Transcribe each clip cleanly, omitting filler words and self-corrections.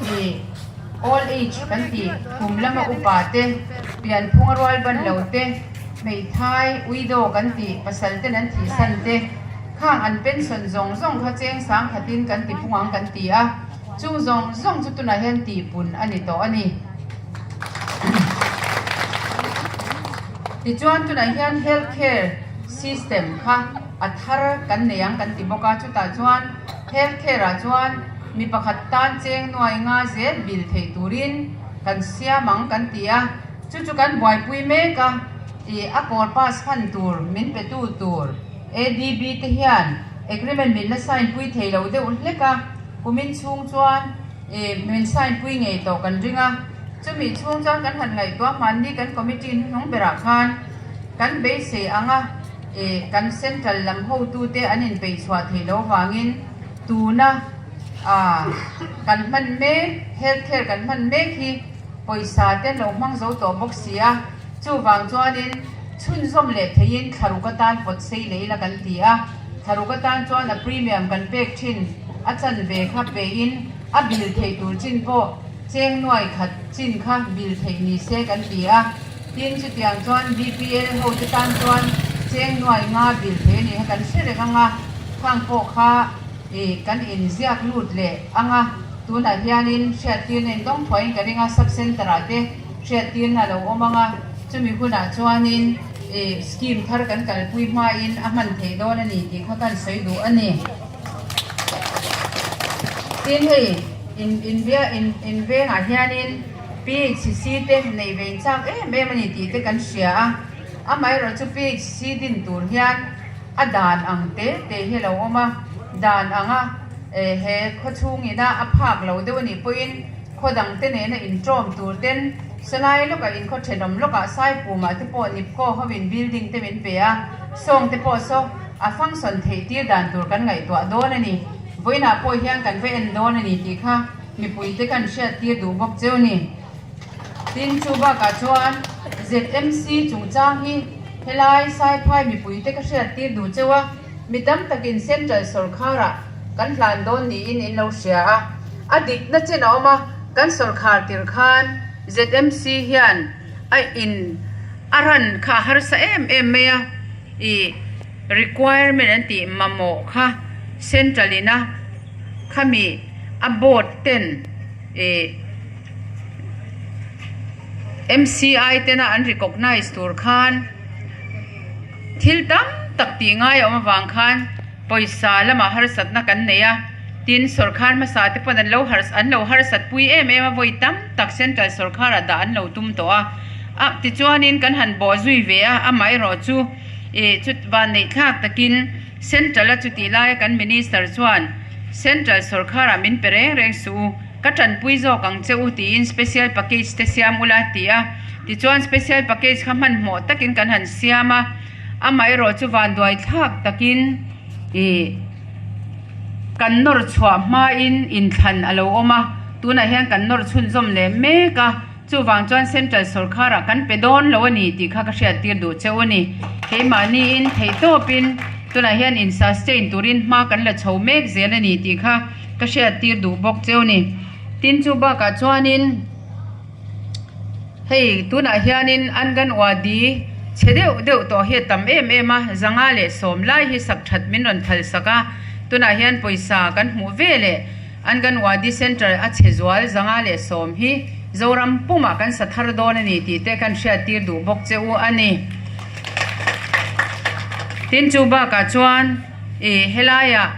I old age kan tih kum lama upa te, pianphunga rual ban lo te, hmeithai, widow kan tih pasal ten an thihsan te, khang an pension zawng zawng kha cheng sang khatin kan ti pung ang kan ti a, chung zawng zawng chu tunah hian tihpun a ni tawh a ni. Tichuan tunah hian health care system kha a thar kan nei ang kan ti bawk a, chutah chuan health care ah chuan mi pakhat tan cheng nuai nga zel bil theih turin kan siam ang kan ti a, chu chu kan buaipui mek a, ih a corpus fund tur min pe tu tur ADB te hian agreement min la sign pui thei lo deuh hlek a, kumin chhung chuan ih min sign pui ngei tawh kan ring a, chumi chhung chuan kan han ngaihtuah hmanni kan committee hnuhnung berah khan kan beisei ang a, ih kan central lam hotute an inpeih chhuah theih loh avangin tuna ah kan hman mek health care kan hman mek hi pawisa te an lo hmang zo tawh bawk si a, chuvang chuanin chhunzawm leh theiin thlaruk atan pawt sei leh ila kan ti a, thlaruk atan chuan a premium kan pek thin a chanve kha pein a bil theih tur chin pawh cheng nuai khat chin kha bil theih ni se kan ti a, tin chutiang chuan BPL ho te tan chuan cheng nuai nga bil thei a nih kha kan hre reng ang a, khang pawh kha. Ih, kan inziak lut leh ang a, tunah hianin hriattirna in dawng thuaiin ka ring a, sub centre ah te hriattirna a lo awm ang a, chumi hunah chuanin ih scheme thar kan kalpui hmain a hman theih dawn a ni tih kha kan sawi duh a ni. Tin hei in inbia in invengah hianin PHC te neih ve inchak em em a ni tih te kan hria a, amaherawhchu PHC din tur hian A dan ang te te hi a lo awm a, dan anga he khaw chhungina a phak lo deuh a nih pawhin khaw dang te nena inṭawm tur ten salai lawkah inkhaw ṭhenawm lawkah Saipumah te pawh Nipco hovin building te min pe a, sawng te pawh saw a function theih tir dan tur kan ngaihtuah dawn a ni. Vawiinah pawh hian kan va en dawn a ni tih kha mipuite kan hriat tir duh bawk cheu ni. Tin, chu bakah chuan ZMC chungchang hi helai Saiphai mipuite ka hriattir duh cheu a, mi tam takin Central sawrkharah kan hlan dawn niin in lo hria a, a dikna chen a awm a, kan sawrkhar tir khan ZMC hian a in a ran kha a harsa em em mai a, ih requirement an tih mamawh kha Central in a khami a board ten ih. MCI tena an recognise tur khan thil tam tak tih ngai a awm avang khan pawisa lamah harsatna kan nei a, tin sawrkhar hmasa te pawn an lo an lo harsat pui em em a, vawi tam tak central sawrkharah dah an lo tum tawh a, a tichuanin kan han bawh zui ve a, amaherawh chu ih chu vanneih thlak takin central a chutih laia kan minister chuan central sawrkharah min pe reng reng suh u. Ka tanpui zawk ang che u tiin special package te siam ula a ti a. Tichuan special package kha hmanhmawh takin kan han siam a, amaherawh chu vanduai thlak takin ih kan nawr chhuah hmain inthlan a lo awm a, tunah hian kan nawr chhunzawm leh mek a. Chuvang chuan Central sawrkharah kan pe dawn lo a ni tih kha ka hriattir duh che u a ni. Keimahniin theihtawpin tunah hian in sustain turin hma kan la chho mek zel a ni tih kha ka hriattir duh bawk che u ni. Tin chu bakah chuanin hei tunah hianin Anganwadi chhe deuh deuh tawh hi a tam em em a, 510 lai hi sak that min rawn phal sak a, tunah hian pawisa kan hmuh ve leh. Anganwadi Centre a chhe zual 510 hi Zoram pumah kan sa thar dawn a ni tih te kan hriattir duh bawk che u a ni. Tin chu bakah chuan ih helaiah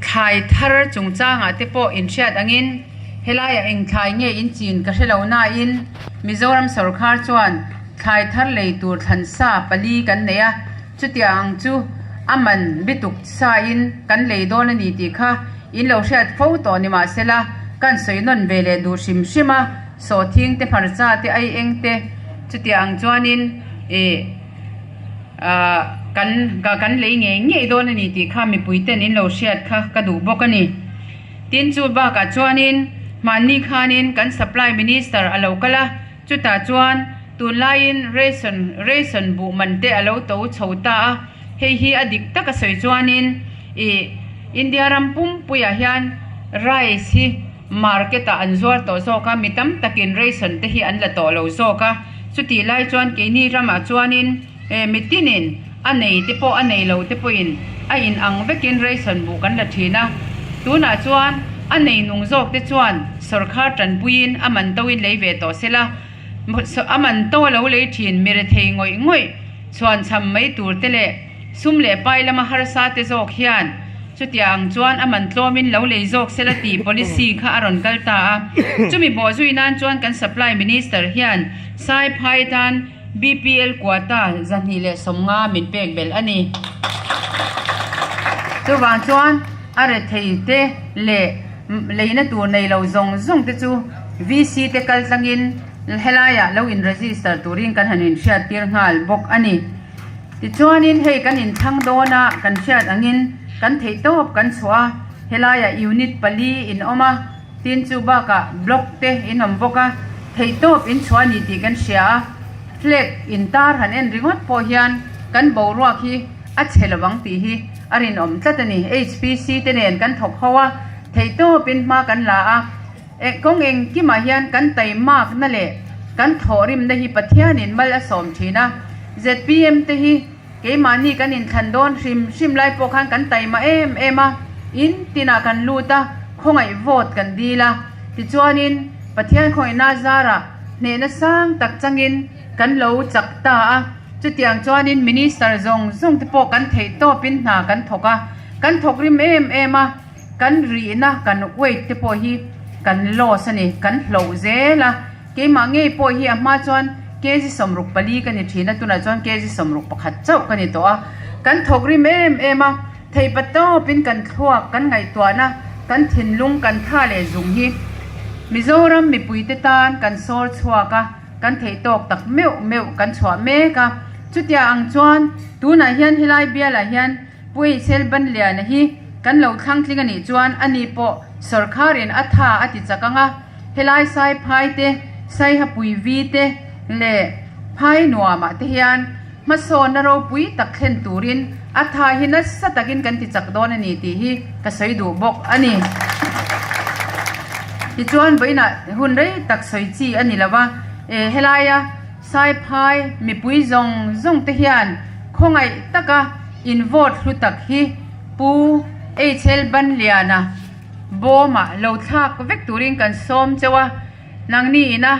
thlai thar chungchangah te pawh inhriat angin helaiah eng thlai nge in chin ka hre lo nain Mizoram sawrkhar chuan thlai thar lei tur thlansa pali kan nei a. Chutiang ang chu a man bituk sain kan lei dawn a ni tih kha in lo hriat fo tawh ni mahsela kan sawi nawn ve leh duh hrim hrim a, sawhthing te hmarcha te ai eng te chutiang ang chuanin ih ah kan kan lei ngei ngei dawn a ni tih kha mipui ten in lo hriat kha ka duh bawk a ni. Tin chu bakah chuanin hmanni khanin kan supply minister a lo kal a. Chutah chuan tunlaiin ration ration buh man te a lo to chho ta a, hei hi a dik taka sawi chuanin ih India ram pumpuiah hian Rice hi market ah an zuar tawh zawk a, mi tam takin ration te hi an la tawh lo zawk a, chutih lai chuan keini ramah chuanin eh mitinin a nei te pawh a nei lo te pawhin a in ang vekin ration buh kan la thin a, tunah chuan a nei nung zawk te chuan sawrkhar tanpuiin a man to in lei ve tawh sela, a man to a lo lei thin mi rethei ngawih ngawih chhuan cham mai tur te leh sum leh pai lama harsa te zawk hian chutia ang chuan a man tlawmin lo lei zawk sela tih policy kha a rawn kal ta a. Chumi bawhzui nan chuan kan Supply Minister hian Sai phai tan BPL quota 250 min pek belh a ni. Chuvang chuan a rethei te leh leina tur nei lo zawng zawng te chu VC te kal tlangin helaiah lo in register turin kan han inhriat tir nghal bawk a ni. Tichuanin hei kan inthlang dawn a, kan hriat angin kan theihtawp kan chhuah a, helaiah unit pali in awm a, tin chu bakah block te in awm bawk a, theihtawp in chhuah a ni tih kan hria a, flag intar han en ringawt pawh hian kan boruak hi a chhe lovang tih hi a rinawm tlat a ni. HPC te nen kan thawk ho a, theihtawpin hma kan la a. Kawng engkimah hian kan taimakna leh kan thawhrimna hi Pathianin mal a sawm thin a. Zpm te hi keimahni kan inthlan dawn hrim hrim lai pawh khan kan taima em em a, in tinah kan lut a, khawngaih vote kan dil a. Tichuanin Pathian khawngaihna zarah hnehna sang tak changin kan lo chak ta a. Chutiang chuanin Minister zawng zawng te pawh kan theih tawpin hna kan thawk a, kan thawk rim em em a. Kan rihna kan weight te pawh hi kan loss a ni, kan hloh zel a, keimah ngei pawh hi a hma chuan kg 64 ka ni thin a, tunah chuan kg 61 chauh ka ni tawh a, kan thawk rim em em a, theipa tawpin kan thluak, kan ngaihtuahna, kan thinlung, kan tha leh zung hi Mizoram mipuite tan kan sawr chhuak a, kan theih tawk tak meuh meuh kan chhuah mek a, chutia ang chuan tunah hian helai bialah hian Pu Eichel Banliana hi kan lo thlang tling a nih chuan ani pawh sawrkharin a tha a ti chak ang a, helai sai phai te, Saihapui vi te leh phai nuamah te hian hmasawnna ropui tak thlen turin a tha hi nasa takin kan ti chak dawn a ni tih hi ka sawi duh bawk a ni. Tichuan vawiinah hun rei tak sawi chi a ni lo va, helaia Saiphai mipui zawng zawng te hian khawngaih taka in vote hlu tak hi Pu HL Banliana bawmah lo thlak vek turin kan sawm cheu a, nangni ina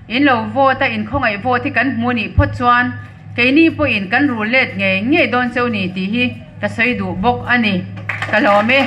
in lo vote a in khawngaih vote hi kan hmu nih phawt chuan keini pawhin kan rul let ngei ngei dawn cheu ni tih hi ka sawi duh bawk a ni. Ka lawm e.